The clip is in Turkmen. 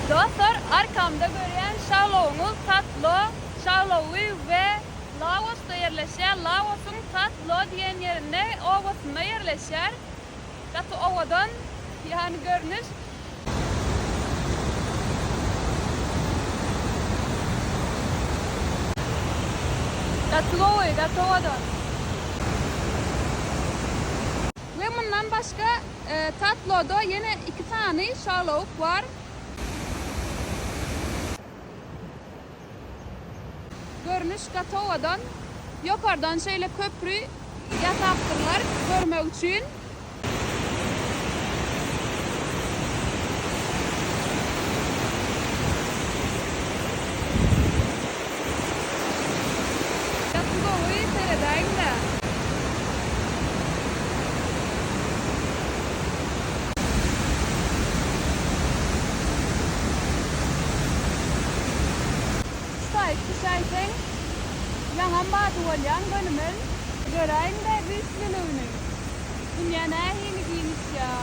Dostlar, arkamda görýän şaglawuňyz Tatlo şaglawy we Laosda ýerleşýär. Laosyň Tatlo diýen ýerinde, obasynda ýerleşýär. Gaty owadan, ýagny görnüş. Gaty gowy, gaty owadan. We mundan başga Tatloda ýene iki sany şaglawuk bar. Görnüş gaty owadan. Ýokardan şeýle köpri ýasapdyrlar görmek üçin. Gaty gowy seredäýiňdä. Ştaýk düşäýseň, ýaňam bady bolýaň gönümel. Göräýiň-dä güýçlüligini. Dünýä nähili giňiş ýa.